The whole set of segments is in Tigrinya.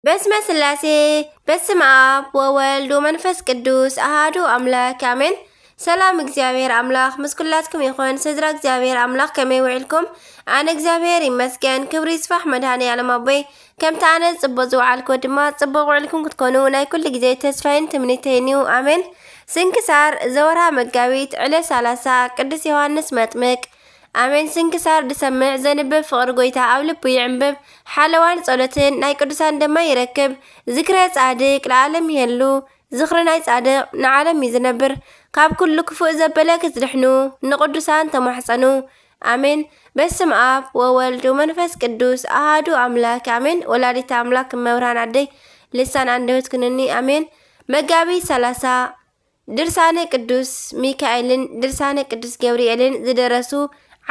በስመ ስላሴ፣ በስመ ኣብ ወወልድ ወመንፈስ ቅዱስ ኣሃዱ ኣምላክ ኣሜን። ሰላም እግዚኣብሔር ኣምላኽ ምስ ኩላትኩም ይኹን። ስድራ እግዚኣብሔር ኣምላኽ ከመይ ውዒልኩም? ኣነ እግዚኣብሔር ይመስገን፣ ክብሪ ይስፋሕ መድኃኔ ዓለም ኣቦይ። ከምቲ ኣነ ጽቡቕ ዝወዓልኩ ድማ ጽቡቕ ውዕልኩም ክትኮኑ ናይ ኩሉ ግዜ ተስፋይን ትምኒተይን እዩ። ኣሜን። ስንክሳር ዘወርሃ መጋቢት ዕለት ሰላሳ ቅዱስ ዮሃንስ መጥምቅ። ኣሜን። ስንክሳር ድሰምዕ ዘንብብ ፍቕሪ ጎይታ ኣብ ልቡ ይዕንብብ። ሓለዋን ጸሎትን ናይ ቅዱሳን ድማ ይረክብ። ዝክረ ጻድቅ ለዓለም ይሄሉ። ዝኽሪ ናይ ጻድቕ ንዓለም እዩ ዝነብር። ካብ ኩሉ ክፉእ ዘበለ ክትድሕኑ ንቅዱሳን ተማሕጸኑ። ኣሜን። በስም ኣብ ወወልድ ወመንፈስ ቅዱስ ኣሃዱ ኣምላክ ኣሜን። ወላዲተ ኣምላክ መብርሃን ኣደይ ልሳን ኣንደበት ኩንኒ። ኣሜን። መጋቢት ሰላሳ ድርሳነ ቅዱስ ሚካኤልን ድርሳነ ቅዱስ ገብርኤልን ዝደረሱ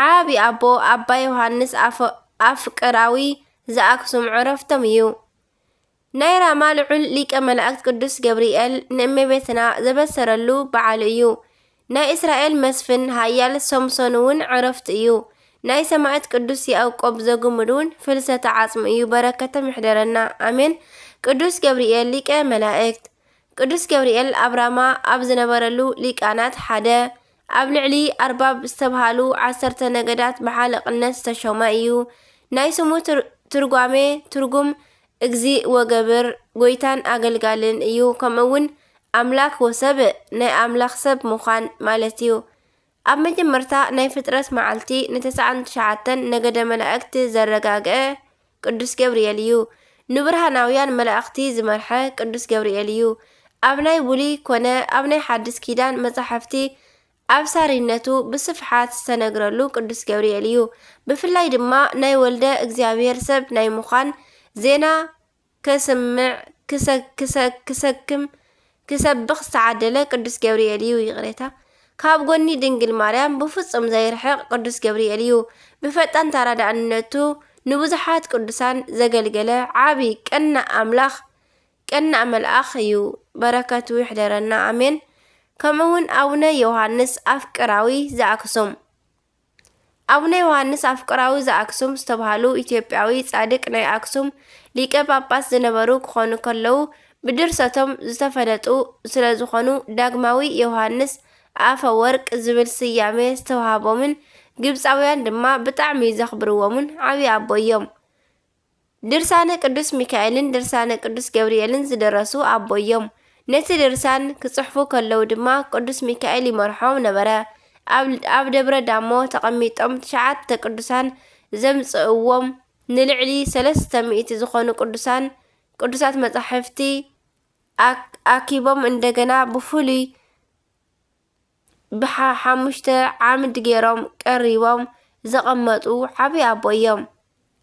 ዓቢ ኣቦ ኣባ ዮሃንስ ኣፈ-፣ ኣፍቅራዊ ዘኣክሱም ዕረፍቶም እዩ። ናይ ራማ ልዑል ሊቀ መላእክት ቅዱስ ገብርኤል ንእመቤትና ዘበሰረሉ በዓሉ እዩ። ናይ እስራኤል መስፍን ሃያል ሶምሶን እውን ዕረፍቱ እዩ። ናይ ሰማዕት ቅዱስ ያዕቆብ ዘጉምድ እውን ፍልሰተ ዓጽሙ እዩ። በረከቶም ይሕደረና። ኣሜን። ቅዱስ ገብርኤል ሊቀ መላእክት። ቅዱስ ገብርኤል ኣብ ራማ ኣብ ዝነበረሉ ሊቃናት ሓደ፣ ኣብ ልዕሊ ኣርባብ ዝተብሃሉ ዓሰርተ ነገዳት ብሓለቕነት ዝተሾመ እዩ። ናይ ስሙ ትር-፣ ትርጓሜ፣ ትርጉም እግዚእ ወገብር፣ ጎይታን ኣገልጋልን እዩ። ከምኡ እውን ኣምላክ ወሰብእ፣ ናይ ኣምላኽ ሰብ ምዃን ማለት እዩ። ኣብ መጀመርታ ናይ ፍጥረት መዓልቲ ንተስዓን ትሽዓተን ነገደ መላእክት ዘረጋግአ ቅዱስ ገብርኤል እዩ። ንብርሃናውያን መላእኽቲ ዝመርሐ ቅዱስ ገብርኤል እዩ። ኣብ ናይ ብሉይ ኮነ ኣብ ናይ ሓድስ ኪዳን መጻሕፍቲ ኣብሳሪነቱ ብስፍሓት ዝተነግረሉ ቅዱስ ገብርኤል እዩ። ብፍላይ ድማ ናይ ወልደ እግዚኣብሔር ሰብ ናይ ምዃን ዜና ከስምዕ፣ ክሰ-፣ ክሰ-፣ ክሰክም፣ ክሰብኽ ዝተዓደለ ቅዱስ ገብርኤል እዩ። ይቕሬታ። ካብ ጎኒ ድንግል ማርያም ብፍጹም ዘይርሕቕ ቅዱስ ገብርኤል እዩ። ብፈጣን ተራዳእነቱ ንብዙሓት ቅዱሳን ዘገልገለ ዓቢ ቀናእ ኣምላኽ፣ ቀናእ መልኣኽ እዩ። በረከቱ ይሕደረና። ኣሜን። ከምኡ እውን ኣቡነ ዮሃንስ ኣፍቅራዊ ዘኣክሱም። ኣቡነ ዮሃንስ ኣፍቅራዊ ዘኣክሱም ዝተብሃሉ ኢትዮጵያዊ ጻድቅ ናይ ኣክሱም ሊቀ ጳጳስ ዝነበሩ ክኾኑ ከለዉ፣ ብድርሰቶም ዝተፈለጡ ስለ ዝኾኑ፣ ዳግማዊ ዮሃንስ ኣፈ ወርቅ ዝብል ስያሜ ዝተዋህቦምን ግብጻውያን ድማ ብጣዕሚ ዘኽብርዎምን ዓብዪ ኣቦ እዮም። ድርሳነ ቅዱስ ሚካኤልን ድርሳነ ቅዱስ ገብርኤልን ዝደረሱ ኣቦ እዮም። ነቲ ድርሳን ክጽሕፉ ከለዉ ድማ ቅዱስ ሚካኤል ይመርሖም ነበረ። ኣብ፣ ኣብ ደብረ ዳሞ ተቐሚጦም ትሽዓተ ቅዱሳን ዘምጽእዎም ንልዕሊ ሰለስተ ሚእቲ ዝኾኑ ቅዱሳን፣ ቅዱሳት መጻሕፍቲ ኣክ-፣ ኣኪቦም እንደገና ብፍሉይ ብሓ-፣ ሓሙሽተ ዓምድ ገይሮም ቀሪቦም ዘቐመጡ ዓብዪ ኣቦ እዮም።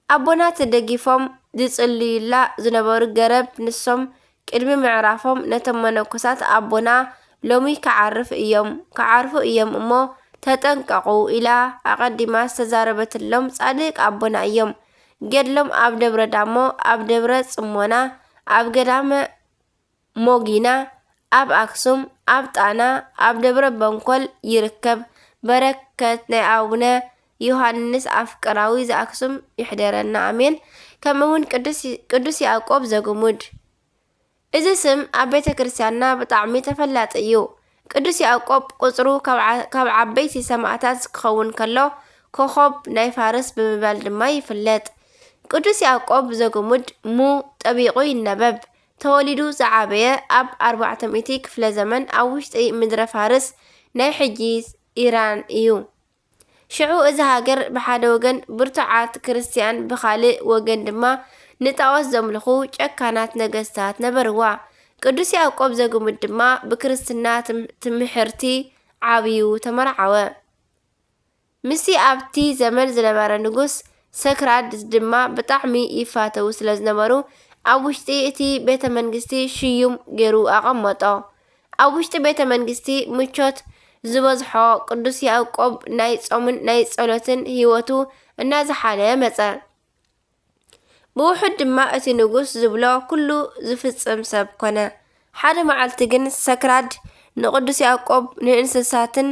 ኣቦና ተደጊፎም ዝጽልዩላ ዝነበሩ ገረብ ንሶም ቅድሚ ምዕራፎም ነቶም መነኮሳት ኣቦና ሎሚ ክዓርፍ እዮም፣ ክዓርፉ እዮም እሞ ተጠንቀቑ ኢላ ኣቐዲማ ዝተዛረበትሎም ጻድቅ ኣቦና እዮም። ገድሎም ኣብ ደብረ ዳሞ፣ ኣብ ደብረ ጽሞና፣ ኣብ ገዳመ ሞጊና፣ ኣብ ኣክሱም፣ ኣብ ጣና፣ ኣብ ደብረ በንኮል ይርከብ። በረከት ናይ ኣቡነ ዮሃንስ ኣፍቅራዊ ዘኣክሱም ይሕደረና፣ ኣሜን። ከምኡ እውን ቅዱስ፣ ቅዱስ ያዕቆብ ዘጉሙድ። እዚ ስም ኣብ ቤተ ክርስቲያንና ብጣዕሚ ተፈላጢ እዩ። ቅዱስ ያዕቆብ ቁጽሩ ካብ ዓ-፣ ካብ ዓበይቲ ሰማዕታት ክኸውን ከሎ፣ ኮኾብ ናይ ፋርስ ብምባል ድማ ይፍለጥ። ቅዱስ ያዕቆብ ዘጉሙድ ሙ ጠቢቑ ይነበብ። ተወሊዱ ዝዓበየ ኣብ ኣርባዕተ ሚእቲ ክፍለ ዘመን ኣብ ውሽጢ ምድረ ፋርስ፣ ናይ ሕጂ ኢራን፣ እዩ። ሽዑ እዚ ሃገር ብሓደ ወገን ብርቱዓት ክርስትያን፣ ብኻልእ ወገን ድማ ንጣዖት ዘምልኹ ጨካናት ነገስታት ነበርዋ። ቅዱስ ያዕቆብ ዘጉሙድ ድማ ብክርስትና ትም-፣ ትምሕርቲ ዓብዩ ተመርዓወ። ምስቲ ኣብቲ ዘመን ዝነበረ ንጉስ ሰክራድ ድማ ብጣዕሚ ይፋተዉ ስለ ዝነበሩ፣ ኣብ ውሽጢ እቲ ቤተ መንግስቲ ሽዩም ገይሩ ኣቐመጦ። ኣብ ውሽጢ ቤተ መንግስቲ ምቾት ዝበዝሖ ቅዱስ ያዕቆብ ናይ ጾምን ናይ ጸሎትን ህይወቱ እናዝሓለ መጸ። ብውሑድ ድማ እቲ ንጉስ ዝብሎ ኩሉ ዝፍጽም ሰብ ኮነ። ሓደ መዓልቲ ግን ሰክራድ ንቅዱስ ያዕቆብ፣ "ንእንስሳትን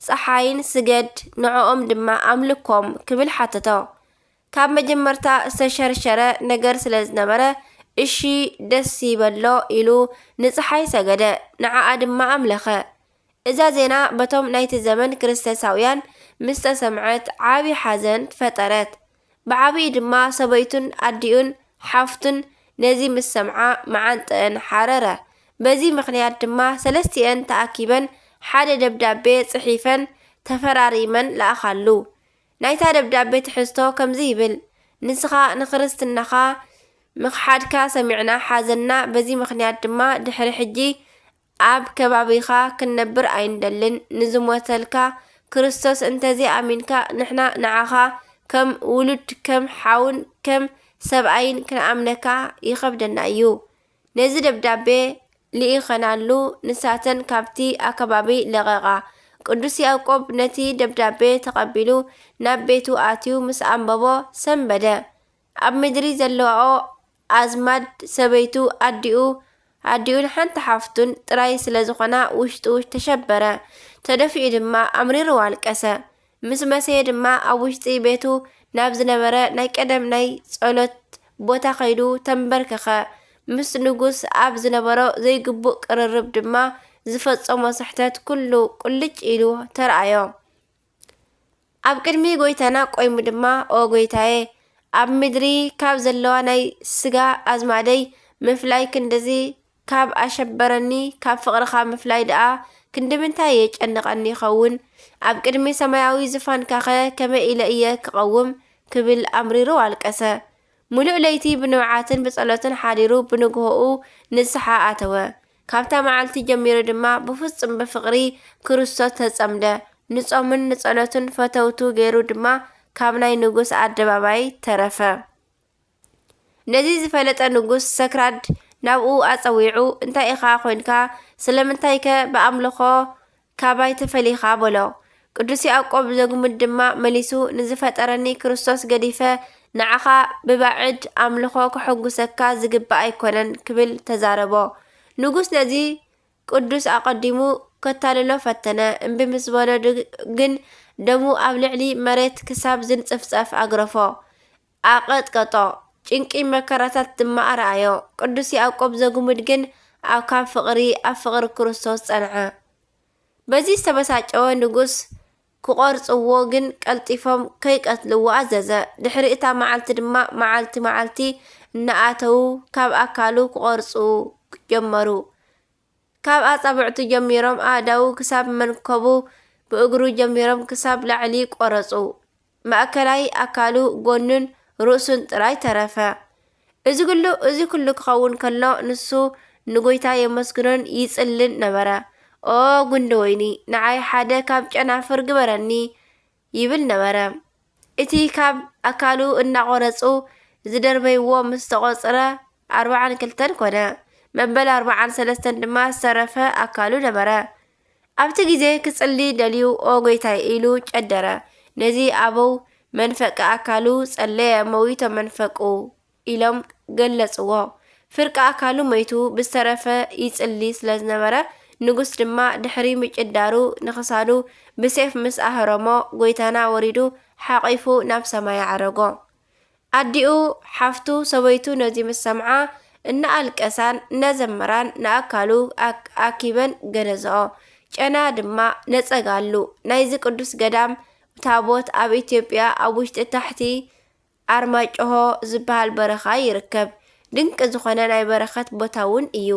ጸሓይን ስገድ፣ ንዕኦም ድማ ኣምልኮም" ክብል ሓተቶ። ካብ መጀመርታ ዝተሸርሸረ ነገር ስለ ዝነበረ፣ እሺ፣ ደስ ይበሎ ኢሉ ንጸሓይ ሰገደ፣ ንዓኣ ድማ ኣምለኸ። እዛ ዜና በቶም ናይቲ ዘመን ክርስቶሳውያን ምስ ተሰምዐት ዓቢ ሓዘን ፈጠረት። ብዓቢኡ ድማ ሰበይቱን ኣዲኡን ሓፍቱን ነዚ ምስ ሰምዓ መዓንጠአን ሓረረ። በዚ ምኽንያት ድማ ሰለስቲኤን ተኣኪበን ሓደ ደብዳቤ ጽሒፈን ተፈራሪመን ለኣኻሉ። ናይታ ደብዳቤ ትሕዝቶ ከምዚ ይብል፣ ንስኻ ንክርስትናኻ ምኽሓድካ ሰሚዕና ሓዘንና፣ በዚ ምኽንያት ድማ ድሕሪ ሕጂ ኣብ ከባቢኻ ክንነብር ኣይንደልን። ንዝሞተልካ ክርስቶስ እንተዘይ ኣሚንካ፣ ንሕና ንዓኻ ከም ውሉድ፣ ከም ሓውን ከም ሰብኣይን ክንኣምነካ ይኸብደና እዩ። ነዚ ደብዳቤ ልኢኸናሉ፣ ንሳተን ካብቲ ኣከባቢ ለቐቓ። ቅዱስ ያዕቆብ ነቲ ደብዳቤ ተቐቢሉ ናብ ቤቱ ኣትዩ ምስ ኣንበቦ ሰንበደ። ኣብ ምድሪ ዘለዋኦ ኣዝማድ፣ ሰበይቱ፣ ኣዲኡ፣ ኣዲኡን ሓንቲ ሓፍቱን ጥራይ ስለ ዝኾና ውሽጡ ተሸበረ። ተደፊኡ ድማ ኣምሪሩ ኣልቀሰ። ምስ መሰየ ድማ ኣብ ውሽጢ ቤቱ ናብ ዝነበረ ናይ ቀደም ናይ ጸሎት ቦታ ከይዱ ተንበርከኸ። ምስ ንጉስ ኣብ ዝነበሮ ዘይግቡእ ቅርርብ ድማ ዝፈጸሞ ስሕተት ኩሉ ቁልጭ ኢሉ ተራእዮ። ኣብ ቅድሚ ጎይታና ቆይሙ ድማ፣ ኦ ጎይታየ፣ ኣብ ምድሪ ካብ ዘለዋ ናይ ስጋ ኣዝማደይ ምፍላይ ክንድዚ ካብ ኣሸበረኒ፣ ካብ ፍቕርኻ ምፍላይ ደኣ ክንድምንታይ የጨንቐኒ ይኸውን? ኣብ ቅድሚ ሰማያዊ ዝፋንካኸ ከመይ ኢለ እየ ክቐውም? ክብል ኣምሪሩ ኣልቀሰ። ምሉእ ለይቲ ብንብዓትን ብጸሎትን ሓዲሩ ብንግሆኡ ንስሓ ኣተወ። ካብታ መዓልቲ ጀሚሩ ድማ ብፍጹም ብፍቕሪ ክርስቶስ ተጸምደ። ንጾምን ንጸሎትን ፈተውቱ ገይሩ ድማ ካብ ናይ ንጉስ ኣደባባይ ተረፈ። ነዚ ዝፈለጠ ንጉስ ሰክራድ ናብኡ ኣጸዊዑ፣ "እንታይ ኢኻ ኾይንካ? ስለምንታይከ ብኣምልኾ ካባይ ተፈሊኻ?" በሎ። ቅዱስ ያዕቆብ ዘጉምድ ድማ መሊሱ፣ "ንዝፈጠረኒ ክርስቶስ ገዲፈ ንዓኻ ብባዕድ ኣምልኾ ከሐጉሰካ ዝግባእ ኣይኮነን" ክብል ተዛረቦ። ንጉስ ነዚ ቅዱስ ኣቐዲሙ ከታልሎ ፈተነ። እምቢ ምስ በሎ ድ-፣ ግን ደሙ ኣብ ልዕሊ መሬት ክሳብ ዝንጽፍጸፍ ኣግረፎ፣ ኣቐጥቀጦ። ጭንቂ መከራታት ድማ ኣርኣዮ። ቅዱስ ያዕቆብ ዘጉምድ ግን ኣብ፣ ካብ ፍቕሪ ኣብ ፍቕሪ ክርስቶስ ጸንዐ። በዚ ዝተበሳጨወ ንጉስ ክቖርጽዎ ግን ቀልጢፎም ከይቀትልዎ ኣዘዘ። ድሕሪ እታ መዓልቲ ድማ መዓልቲ መዓልቲ እናኣተዉ ካብ ኣካሉ ክቖርጹ ጀመሩ። ካብ ኣጻብዕቱ ጀሚሮም ኣእዳዉ ክሳብ መንከቡ፣ ብእግሩ ጀሚሮም ክሳብ ላዕሊ ቆረጹ። ማእከላይ ኣካሉ፣ ጎኑን ርእሱን ጥራይ ተረፈ። እዚ ኩሉ፣ እዚ ኩሉ ክኸውን ከሎ፣ ንሱ ንጎይታ የመስግኖን ይጽልን ነበረ። "ኦ ጉንዲ ወይኒ፣ ንዓይ ሓደ ካብ ጨናፍር ግበረኒ" ይብል ነበረ። እቲ ካብ ኣካሉ እናቖረጹ ዝደርበይዎ ምስ ተቖጽረ፣ ኣርብዓን ክልተን ኮነ። መበል ኣርብዓን ሰለስተን ድማ ዝተረፈ ኣካሉ ነበረ። ኣብቲ ግዜ ክጽሊ ደልዩ፣ "ኦ ጎይታይ" ኢሉ ጨደረ። ነዚ ኣበው መንፈቂ ኣካሉ ጸለየ፣ መዊቶ መንፈቁ ኢሎም ገለጽዎ። ፍርቂ ኣካሉ መይቱ ብዝተረፈ ይጽሊ ስለ ዝነበረ፣ ንጉስ ድማ ድሕሪ ምጭዳሩ ንኽሳዱ ብሴፍ ምስ ኣህረሞ፣ ጎይታና ወሪዱ ሓቒፉ ናብ ሰማይ ኣዕረጎ። ኣዲኡ፣ ሓፍቱ፣ ሰበይቱ ነዚ ምስ ሰምዓ፣ እናኣልቀሳን እናዘመራን ንኣካሉ ኣክ-፣ ኣኪበን ገነዝኦ። ጨና ድማ ነጸጋሉ። ናይዚ ቅዱስ ገዳም ታቦት ኣብ ኢትዮጵያ፣ ኣብ ውሽጢ ታሕቲ ኣርማጭሆ ዝበሃል በረኻ ይርከብ። ድንቂ ዝኾነ ናይ በረኸት ቦታ እውን እዩ።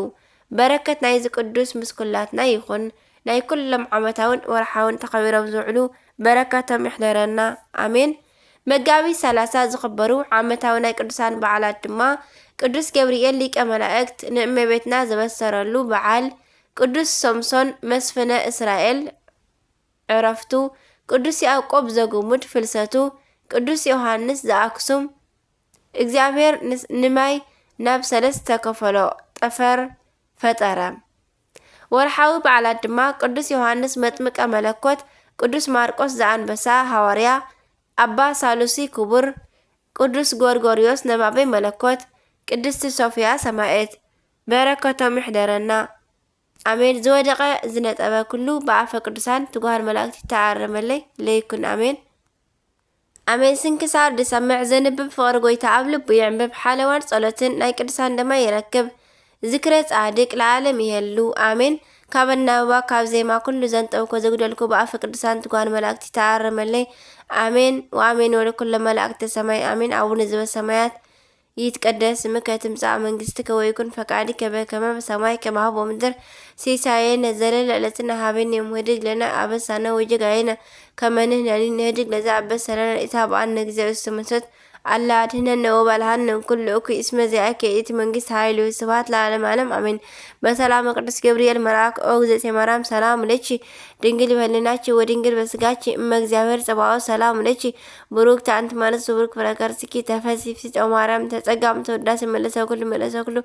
በረከት ናይዚ ቅዱስ ምስ ኩላትና ይኹን። ናይ ኩሎም ዓመታውን ወርሓውን ተኸቢሮም ዝውዕሉ በረከቶም ይሕደረና። ኣሜን። መጋቢት ሰላሳ ዝኽበሩ ዓመታዊ ናይ ቅዱሳን በዓላት ድማ ቅዱስ ገብርኤል ሊቀ መላእክት ንእመቤትና ዘበሰረሉ በዓል፣ ቅዱስ ሶምሶን መስፍነ እስራኤል ዕረፍቱ፣ ቅዱስ ያዕቆብ ዘጉሙድ ፍልሰቱ፣ ቅዱስ ዮሃንስ ዘኣክሱም፣ እግዚኣብሔር ንስ-፣ ንማይ ናብ ሰለስተ ከፈሎ፣ ጠፈር ፈጠረ። ወርሓዊ በዓላት ድማ ቅዱስ ዮሃንስ መጥምቀ መለኮት፣ ቅዱስ ማርቆስ ዘኣንበሳ ሃዋርያ፣ ኣባ ሳሉሲ ክቡር፣ ቅዱስ ጎርጎርዮስ ነባቤ መለኮት፣ ቅድስቲ ሶፍያ ሰማዕት። በረከቶም ይሕደረና። ኣሜን። ዝወደቐ ዝነጠበ ኩሉ ብኣፈ ቅዱሳን ትጉሃን መላእክት ይተኣረመለይ ለይኩን። ኣሜን። ኣሜን። ስንክሳር ዝሰምዕ ዘንብብ ፍቕሪ ጎይታ ኣብ ልቡ የዕንብብ፣ ሓለዋን ጸሎትን ናይ ቅዱሳን ደማ ይረክብ። ዝክረ ጻድቅ ለዓለም ይሄሉ። ኣሜን። ካብ ኣናብባ ካብ ዜማ ኩሉ ዘንጠብኮ ዘጉደልኩ ብኣፈ ቅዱሳን ትጓን መላእክቲ ተኣረመለይ። ኣሜን ወኣሜን ወለኩለ መላእክተ ሰማይ ኣሜን። ኣቡነ ዘበሰማያት ይትቀደስ ስምከ ትምጻእ መንግስትከ ወይኩን ፈቃድከ በከመ በሰማይ ከማሁ በምድር። ሲሳየነ ዘለለ ዕለትነ ሀበነ ዮም ህድግ ለነ አበሳነ ወጌጋየነ ከመ ንሕነኒ ንህድግ ለዘ አበሰ ለነ ኢታብአነ እግዚኦ ውስተ መንሱት አላ አድህነነ ወባልሃነ እምኩሉ እኩይ እስመ ዚአከ ይእቲ መንግስት ኃይል ወስብሐት ለዓለመ ዓለም አሜን። በሰላመ ቅዱስ ገብርኤል መልአክ ኦ እግዝእትየ ማርያም ሰላም ለኪ ድንግል በህሊናኪ ወድንግል በስጋኪ እመ እግዚአብሔር ጸባኦት ሰላም ለኪ ብሩክት አንቲ ማለት ስቡር ክብረ ከርስኪ ተፈሲ ፍስቶ ማርያም ተጸጋም ተወዳሲ መለሰ ኩሉ መለሰ ኩሉ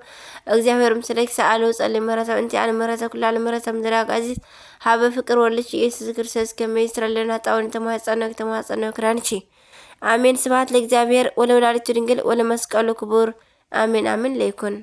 እግዚአብሔር ምስለኪ ሰአሉ ጸሊ ምህረተ እንቲአን ምህረተ ኩላ ለምህረተ ምድር አጋዚት ሀበ ፍቅር ወልድኪ ኢየሱስ ክርስቶስ ከመ ይስረልና ጣውን ተማጸነክ ተማጸነክ ራንቺ አሜን። ስብሐት ለእግዚአብሔር ወለወላዲቱ ድንግል ወለመስቀሉ ክቡር አሜን አሜን ለይኩን።